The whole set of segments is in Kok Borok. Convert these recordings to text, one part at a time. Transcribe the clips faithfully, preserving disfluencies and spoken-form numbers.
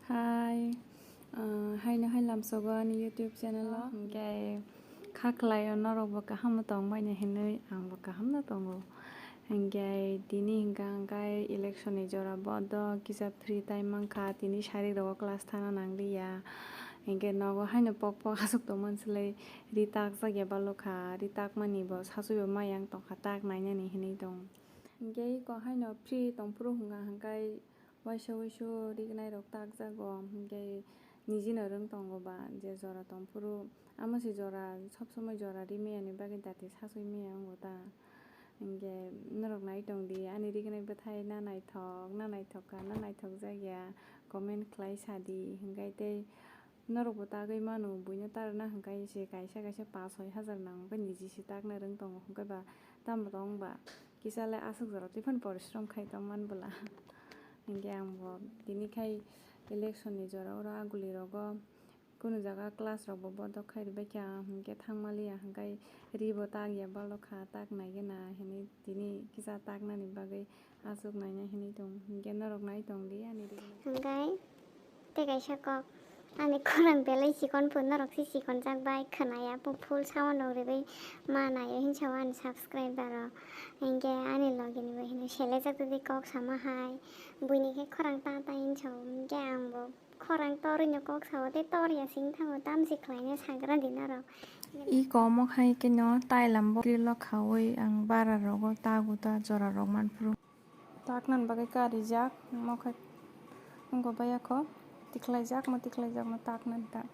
Hi, uh, haino hai lamsogo ani YouTube channel o. Hwnkhe kha khlaio norokbo kaham no tongbaino hinwi angbo kaham no tongo. Hwnkhe tini hwnkha hwnkhe election ni jora bodo kisa free time mankha, tini sarik rogo class thana nangliya. Hwnkhe nogo haino pok pok aswk tongmani swlai ri takjakya balokha, ri takmani bo sachuibo mayang tongkha, tak nainani hinwi tong. Hwnkhe iko haino free tongphuru hwnkha hwnkhe waisa waisu rignai rok takjago, hwnkhe nijino rwng tongo ba je jora tongphuru, amo se jora sob somoi jora rimani bagwi dati sasui maya wngo ta. Hwnkhe norok nai tongdi ani rignai bwthai na naithok na naithok kha na naithok jakya comment khlai sadi, hwnkhe tei norokbo tagwi mano, buino tarwkna hwnkhe se kaisa kaisa pash soi hajar nango, hwnkhe niji se takna rwng tongo, hwnkhe ba tamo tong ba kisa le aswk jora twi phano porishrom khai tongman bwla. Hwnkhe ang bo tini khai election ni jora oro aguli rogo kunu jaga class rok bo bodo khai rwbaikha, hwnkhe thangmaliya, hwnkhe ri bo takya balokha, tak naigena hinwi tini kisa taknani bagwi aswk naina hinwi tong, hwnkhe norok nai tongdi ani ri. Hwnkhe tei kaisa kok, ani khorang belai chikon pho, norok se chikon jak bai khwnaya pho, full sound rok ribai ma naio hinwi sao ani subscriber rok. Hwnkhe ani logi ni bo hinwi selejak tei kok sama hai, buini khe khorang ta ta hinwi sao, hwnkhe ang bo khorang torwi no kok sao tei torya sing thango, tamsi khlaina sagra di norok. I komo khai khe no tailam bo grilo khaui ang bara rogo tagu ta jora rok manphuru. Taknani bagwi karijak, omo khe wngkha bayakho tikhlaijak, omo tikhlaijakno taknani ta.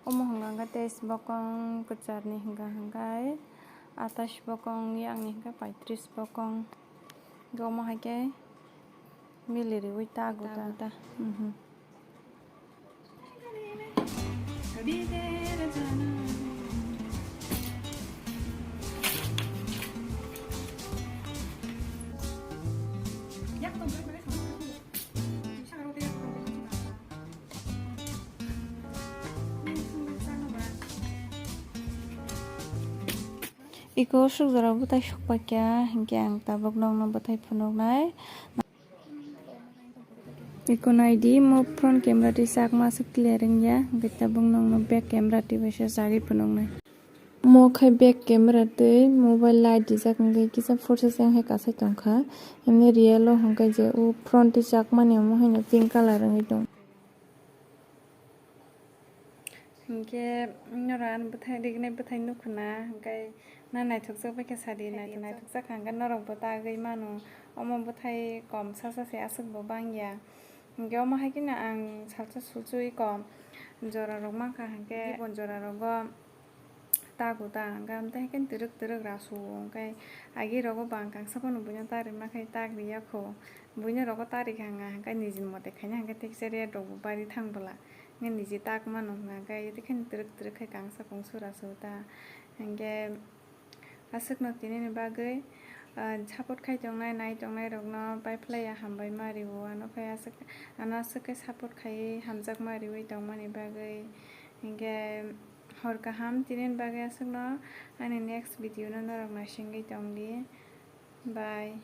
Omo hwnka hwnkhe teis bokong, kwcharni hwnka hwnkhe atais bokong, yakni hwnkhe paitris bokong. Omo hai khe mili riui tagu ta. Tagu ta. Mhm. Iko sukjora bwtai sukpakya, hinkhe ang tabuk nokno bwtai phunuknai. Iko naidi, mo front camera twi chakma aswk clear wngya, hinkhe tabuk nokno back camera twi baisa chagwi phunuknai. Mo khai back camera twi mobile light rijak, hinkhe kisa photo se wngkhe kasai tongkha, himni real o hinkhe je o front twi chakmani omo haino pink colour wngwi tongo. Hinkhe norok ani bwthai rignai bwthai nukho na, hinkhe na naithokjak bai khe sadi, naithok, naithokjak kha hinkhe norokbo tagwi mano. Omo bwthai kom sasa se aswkbo bangya. Hinkhe omo hai kheno ang salsa sulsui kom jora rok mankha hinkhe gibon jora rogo tago ta, hinkhe amtwi hai kheno twrwk twrwk rasu o, hinkhe agi rogo bo ang kangsa phano buino tagwi mankha tagwi yakho. Buino rogo tagwi kha hinkhe niji mote khaina hinkhe theksa red rokbo bari thang bwla. Nini je tak mano hwnka khe, tei kheno twrwk twrwk khe kangsa kung sura su ta. Hinkhe aswkno tinini bagwi, ah, support khai tongnai, nai tongnai rokno pai phlai ya hambai ma rio. Ano khe aswk, ano aswk khe support khaiwi hamjak ma riwi tongmani bagwi. Hinkhe hor kaham tinini bagwi aswkno ani next video no norok naisingwi tongdi. Bye.